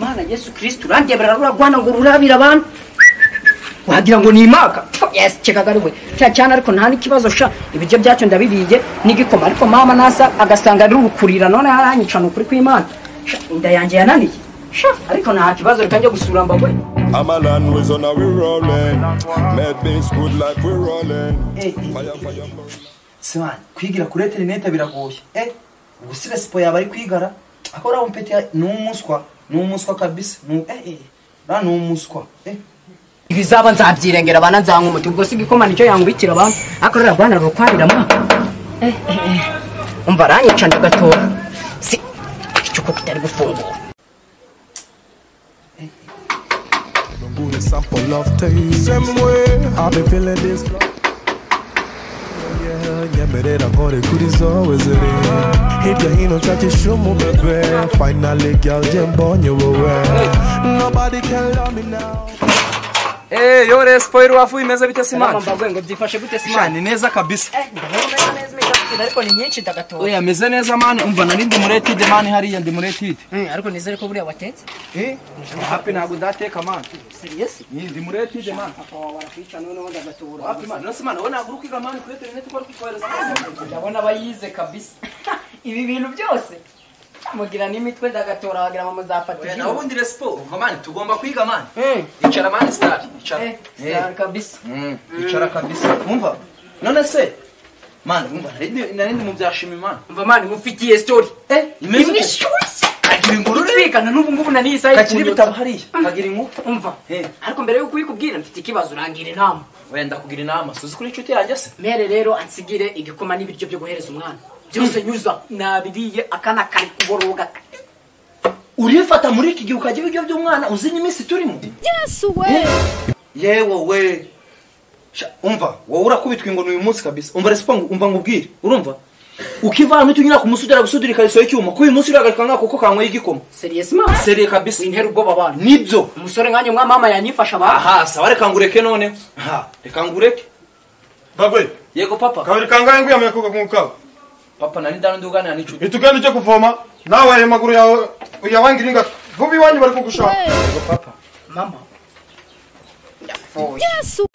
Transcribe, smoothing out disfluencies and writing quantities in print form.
Mana Yesu Kristo urandebera ruragwana ngo rurabira abantu. Wagira ngo ni imaka. Yes, kikagari we. Cya cyane ariko nta n'ikibazo sha. Ibiryo byacyo ndabibiye n'igikoma ariko mama nasa agasanga ari urukurira none haranyica no kuri kw'Imana. Inda yanjye yananiye. Sha ariko nta kibazo reka njye gusura mbagwe. I'm a land we on we rolling. Made this good life we rolling. Fire fire. Simani kwigira kuri internet biragoye. Ubusire sipo yaba ari kwigara. Akora umpete ni umuswa kabisa. Ra ni umuswa. Ibizaba nzabyirengera abana nzanywa umuti ubwo si igikoma nicyo yangwikira abantu ariko rero rwana rukwabira ma umva aranyica ndagatora si icyo kuko kitari gufungura. Good sample of taste. Same way I've been feeling this. Yeah, nyemerera nkore kuri zowe ziri hirya hino nshakisha umubebe. Finally girl, njye mbonye wowe. Nobody can love me now. Yo Respo iruwafu imeze bite Simani? Mbagwe ngo byifashe gute Simani? Shani neza kabisa. Ndabona umeze neza imisatsi ariko ni myinshi ndagatora. Oya meze neza man, umva nari ndi muri étude man, hariya ndi muri étude. Ariko nizere ko buriya watetse. Happy ntabwo ndateka man. Serious? Ndi muri étude man. Papa wawe arakwica noneho ndagatora. Happy man, no Simani, wowe ntabwo uri kwiga man kuri internet ko uri kwikohereza. Ndabona abayize kabisa. Ibi bintu byose mugira n'imitwe ndagatora wagira ngo muzafata. Oya naho ubundi Respo, umva man, tugomba kwiga man. Icara man star, icara. Star kabisa. Icara kabisa. Umva. None se man, umva nari ndi mu byashimi man. Umva man, mufitiye story. Imeze imwe ute? ishyushye. Kagira inkuru rero. Twikana n'ubu ngubu na n'iyi saha. Kakiri ibitabo hariya. Kagira inkuru. Umva. Ariko mbere yuko uyikubwira mfite ikibazo, urangira inama. Wenda kugira inama. Suzi kuri inshuti yanjye se? Mere rero ansigire igikoma n'ibiryo byo guhereza umwana. Byose nyuza nabiriye akana kari kuboroga. Urifata muri iki gihe ukajya ibiryo by'umwana uzi n'iminsi turimo? Yesu we! Yewe we. Sha, umva wowe urakubitwa ingoni uyu munsi kabisa. Umva Respo, umva ngubwire. Urumva? Ukiva hano tunyura ku musudira gusudira ikariso y'icyuma. Ko uyu munsi uragarika nka kuko kanyweye igikoma. Serious man? Sérieux kabisa. Wintera ubwoba abana. Nibyo. Umusore nkanjye mwa mama yanyifasha abana. Aha, sawa reka ngureke none. Ha, reka ngureke. Bagwe, Yego papa. kabiri kangahe nguyamye kuga kungukawe? Papa nari ndano nduganira n'inshuti. Itugenda ujye kuvoma, nawe ayo maguru yawe uyabangira ingata. Vuba iwanyu bari kugushaka. Yego papa. Mama. Yesu